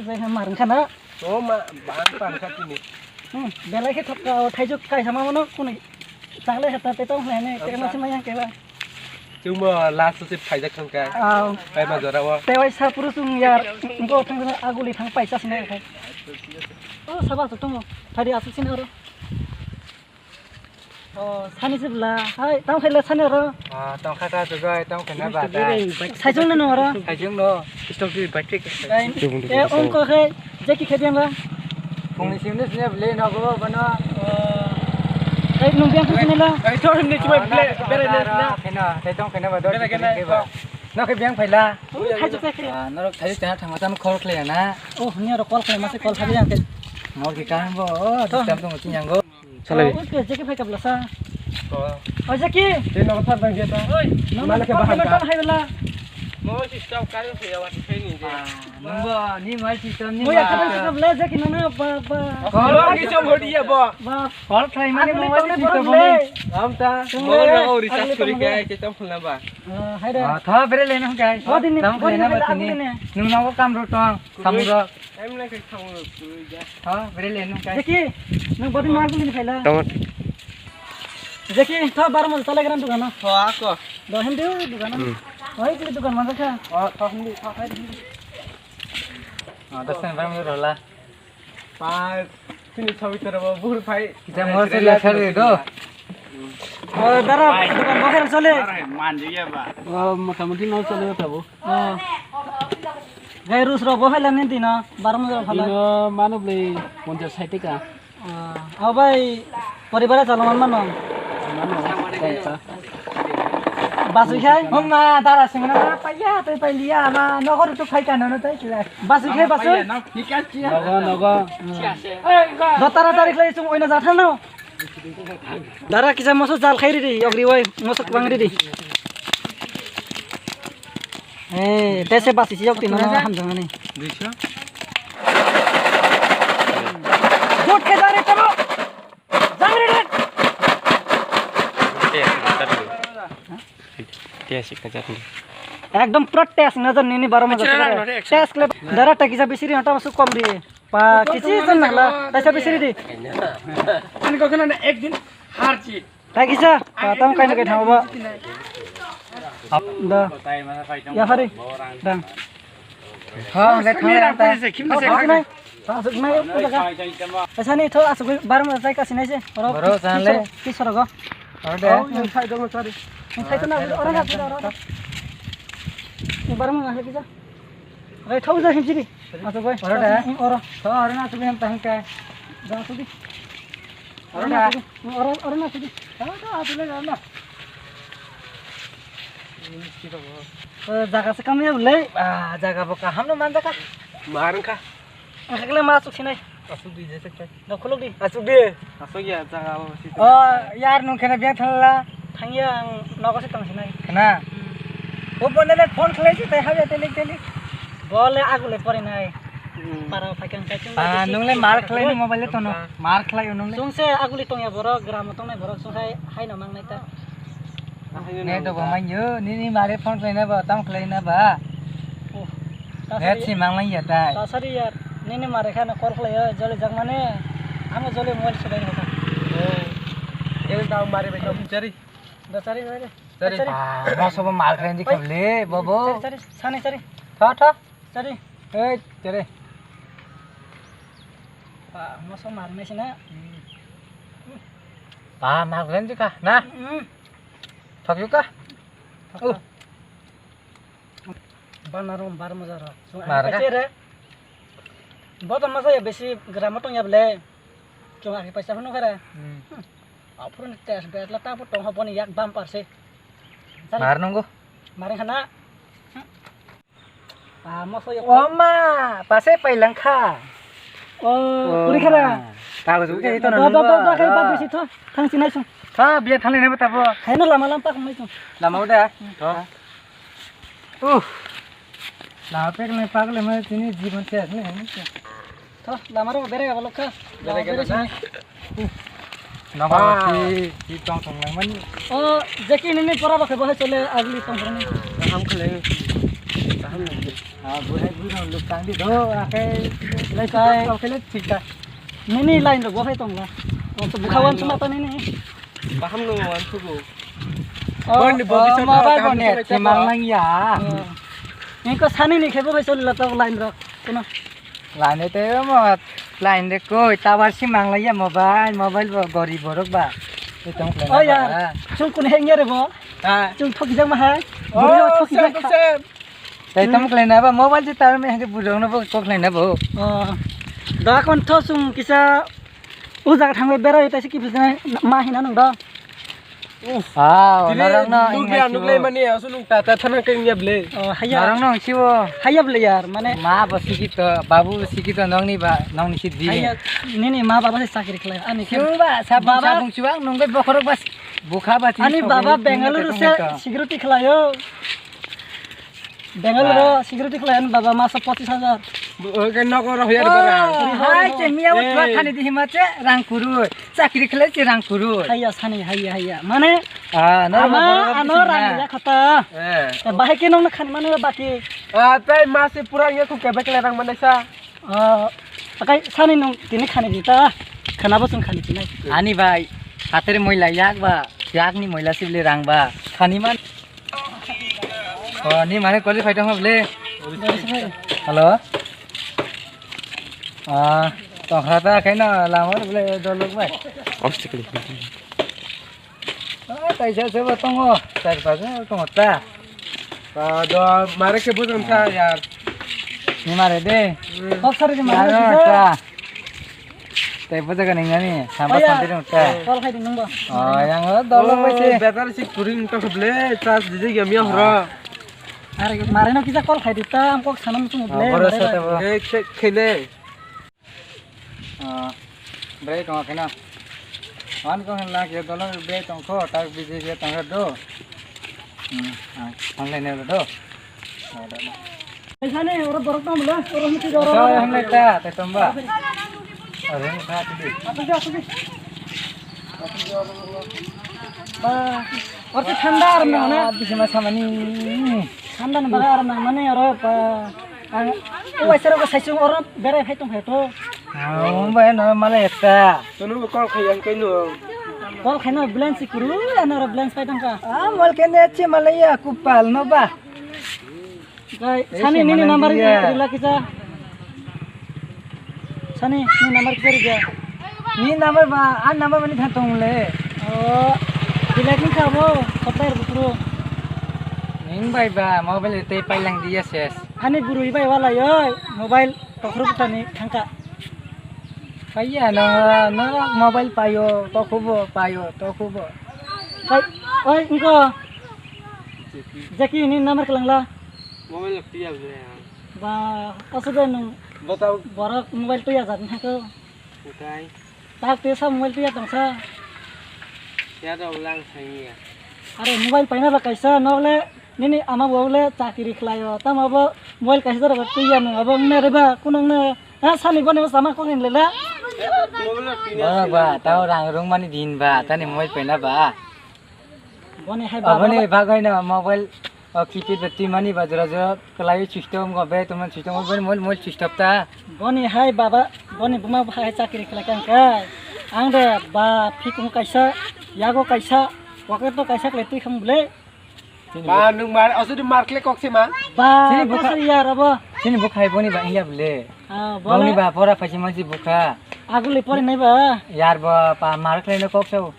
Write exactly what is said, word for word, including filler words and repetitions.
Bai ha mar wngkha na? O ma, bang bang kha tini. Hmm, belai khe thok ka, o thaijwk kaisa ma mano kuni. Chakle hata te tong hne ne, te ma se ma yang keba. Chuma last se phaijak thang ka. Aw. Pai ma jora o. Te wai sa puru sung yar. Ngo thang na aguli thang paisa sine khai. O saba to tongo. Thari asu sine oro. O, sani se bla. Hai, tang khaila sani oro. Ah, tang kha ta joi, tang khaina ba ta. Saijung no oro. Saijung no. Stop di batik. E, ongko khe, jeki khe diang la. Phungni simni sine ble no go bano. O. Hai, nung diang sine la. Ai, thor himni chubai ble, bere le na. Khena, tai tong khena ba do. Bere khena. No khe biang phaila. Thaijwk khe. Ah, norok thaijwk tena thangma tam call khlai na. O, hini oro call khlai ma se call khabi yang khe. Mor ki kam bo, o, system tong ching yang go. Salai. Oh, oke, Jackie phai kabla sa. Oh. Oh, Jackie. Tei nogo thar bang dia ta. Oi. Nono mane ke baham ka. Hai bela. Mo si stop kar se ya wat se ni je. Ah, nungbo ni mai si tam ni. Mo ya ma. Kata si kabla Jackie nono ba ba. Koro ki chom hodi ya bo. Ba. Kor thai mane mo mai si tam ni. Am ta. Mo na o ri sa suri ke ke chom na ba. Ah, hai de. Ah, tha bere le nang kai. Oh, din ni. Tam bori le na ni ba bela tini. Nung nogo kam ro tong. Samung ro. Em na ke samung ro. Ha, bere le nung kai. Jackie, nung body mar kuli phaila. Tamo. Jackie, tho bar mon Telegram dukan na. Tho ako. Do hindi dukan na. Hmm. Oi, kuli dukan mana kha? Oh, tho hindi, tho hindi. Ah, das kan bar mon rola. Pas, sini sawi tara bo bur phai. Kita mo se le sare do. Oh, dara, dukan mo khe chole. Manjiya ba. Oh, motamuti no chole tabo. Oh. Gai rus rok bo phaila ni dino, baro mojor phala. Dino mano bwlai ponchas sait taka. Oh, abo bai poribar chalokma mano. Mano, bai ta. Basui khai? Homa, dara singna ma paiya, tei pailiya, ma nogo rok phai kano no tei kila. Basui khai, basui? Nogo, nogo. Do tara tari khlai chung oina jathar no. Dara kisa moso jal khai ridi, yogri wai moso kwbang ridi. Eh, tese basi si yok tino hamjang ani. Duiso. Jot ke jare tamo. Jang ridi. Test ka jat ni. Ekdom pura test najar nini baro ma jat. Test kle dara ta kisa bisiri hota su kom ri. Pa, kisi jon nangla, taisa bisiri di. Ani kok na ek din har ji. Ta kisa, pa, tam kaino kai thangba. Da. Ya hari. Dang. Ha, le thang ta. Asuk nai. Asuk nai, asuk nai, asuk nai. Taisa ni tho asuk bar ma tai kasi nai se. Oro. Boro, janle. Kisoro go. Oro de. Sai dong sari. Sai to na, oro na, oro. Bar ma hai kisa. Rai thau ja himjiri. Acha bai. Oro da. Oro. Tho oro na tu hem tang kai. Ja tu di. Oro da. Oro, oro na tu di. Tho tho atu le na. Jaga se kam ya le. Ah, jaga bo kaham no man jaga. Mar ka. Ang kle ma chuk sinai. Asuk di je se kai. Nok khuluk di. Asuk di. Asuk ya jaga o si. Oh, yar nung khena biang thala. Thangya ang nogo se tong sinai. Khena. Hmm. O bone le phone khlai si tai habya telik telik. Bole agule pori nai. Hmm. Para phaikang kai chung. Ah, nung le mar khlai ni mobile le tono. Mar khlai nung le. Chung se aguli tongya borok, gram tongnai borok chung hai, hai no mang nai ta. Ne dogo manyo, nini mare phone khlai na ba, tam khlai na ba. Oh. Ne si mang nai ya tai. Tasari yar, nini mare khana call khlai ya, jole jak mane. Amo jole mobile sulai na ta. Oh. Ele ta mare bai. Chari. Da chari, chari. Chari. Chari. Ah, mo sobo mal khlai ni kable, bobo. Chari, chari. Sani, chari. Tho, tho. Chari. Ei, chari. Pa, moso mar nai sina. Pa, mar khlai ni ka, na? Hmm. Thok yu ka? Thok ka. Bana rom bar moja ro. Mar ka? Chare. Bo to masa ya besi gram tong ya ble. Chung ake paisa phano khara. Hmm. Aphuru ni test bet la ta bo tong hoboni yak bam parse. Mar nungo. Mar khana. Ah, moso yok. O ma, pase pailangkha. O, o, kuri khara. Ma. Tago jugo ke ito na. Do, do, do, do, kai ba bisi tho. Thang sinai sung. Tha, biya thang nai ba tabo. Hai no lama lam pa khmai sung. Lama uda. Hmm. Tho. Uh. Lama pek nai pagle mai tini jiban se asne. Tho, lama ro bere ga lokha. Bere ga na. Naba si si tong tong lang mani. O, jeki nini pora ba khebo hai chole agli tong tong ni. Ham khlai. Ham. Ah, buhai buino luk tang di do, akai lai kai. Kau kele chika. Nini line rok bo phai tong la. Kau to bukha wan suma ta nini. Baham no wan sugu. Oh, boni bo oh, bisa mobile ta bo ham net khlai simang ta lang ya. Oh. Engko sani ni khebo phai choli la to line rok. Kuno. Line te mo line de koi tower si manglai ya mobile, mobile bo gori borok ba. Te tong khlai. Oh ya, ba. Chung kun heng ya re bo. Ha. Chung thoki jang ma hai. Oh, buri thoki jang. Sem, sem. Te tong khlai na ba mobile ji tower me hage burong no bo kok khlai na bo. Oh. Da kon tho chung kisa u jaga thang berai ta si ki bisna ma hina nang da. Ah, tini norokno nukya, wngmai nuklai sibo. Mani aswk nwng tata thana khe wngya ble. Oh, haya. Norokno wngsibo. Haya ble yar, mane. Ma bo sikito, babu bo sikito, nokni ba, nokni si di. Haya, nini ma baba se chakri khlai, ani khe. Siwng ba, sabung, baba, sabung siwang, nungbai bokhorok ba, bukha ba, ani baba Bengaluru se security khlaio. Bengaluru security khlai, ani baba masa pochis hajar. Bo, ke nogo rohya de bara. Oh, hai, che miya o thani di hima che, rang kuru. Chakri khlai se rang kuru. Haiya sani, haiya, haiya. Mane, ah, no, ama, no, no, ano no, rang no. Ya khata. Eh. Eh, bahai ke nong na khan mane baki. Ah, tai ma se pura ya ku kebe kle rang mane sa. Ah, akai sani nong tini khani di ta. Khana bo sung khani tinai. Ani bai, hatere moila yak ba, yak ni moila sibli rang ba. Khani man. Oh, ni mane qualify tong ble. Hello. Ah, tong khata khaino lama ble dolok bai. Obstacle. Ah, kaisa sebo tongo, char pas tongo ta. Ah, do mare ke bujang sa yar. Ni mare de. Hmm. Kok sari de mare de. Ta. Tei bo jaga ning nani, sampa santi rung ta. Kol khai di nung bo. Oh, yang lo dolo bai se. Betar si kuring to kble, tas di jam ya horo. Are mare no kisa kol khai di ta, am kok sanam tung ble. Boro sa ta bo. Eh, khene. Ah, bre tong kena. Wan ko hen la ke dolo bre tong ko, tak biji ke tong do. Hmm, ah, tong le ne do. Kaisa ni, oro borok tong mula, oro mesti oro. Oro hemle ta, te tomba. Oro hemle ta, te di. Apa dia, apa dia? Ba, oro thanda aram na, na. Bisi ma samani. Thanda na, ba aram na, mane oro pa. Ang, o waisaro ko saisung oro berai phai tong phai to. Ah, o bai na male ekta. Tono ko call khai ang kaino. Call khaino balance kuru, ano oro balance phai tong ka. Ah, mol kene chi male ya kupal no ba. Gai, sani nini number rila kisa. Sani, ni number kisa rila. Ni number ba, an number mani than tong le. Oh, rila kisa bo, kotai bukro. Ning bai ba, mobile te pailang dia ses. Ani burui bai wala yoi, mobile tokhro butani thangka. Paiya no, no mobile payo, tokhubo payo, tokhubo. Pai, oi, ingko. Jackie ni number kelangla. Mobile piya bole. Ba, asal de nung. Batao. Borok mobile tuya jat na ko. Utai. Tak te sa mobile tuya tong sa. Ya da ulang sangya. Are mobile paina ba kaisa nok le nini ama bo le chakiri khlaio. Tamo bo mobile kaisa jora ba tuya nung abo ne re ba kunung ne. Ha sani bone sama ko hin le la. Mobile piya. Ba ba tao rang rung mani din ba tani mobile paina ba. Boni hai baba. Aboni bagwi no mobile o keypad ba twi mani ba jora jora kwlaiwi switch off wngkha, be tongmani switch off, boni mobile, mobile switch off ta. Boni hai baba, boni buma bo hai chakri khlai kha hwnkhe. Ang de ba phikung kaisa, yago kaisa, pocket o kaisa khlai twi kham bwle. Ba nwng mar, asudi mar khlai kok se ma. Ba, chini bukha, bwsari yar abo. Chini bukha hai boni ba wngya bwle. Ah, boni ba pora phaisi mansi bukha. Aguli pori nai ba. Yar ba pa mar khlai no kok sao.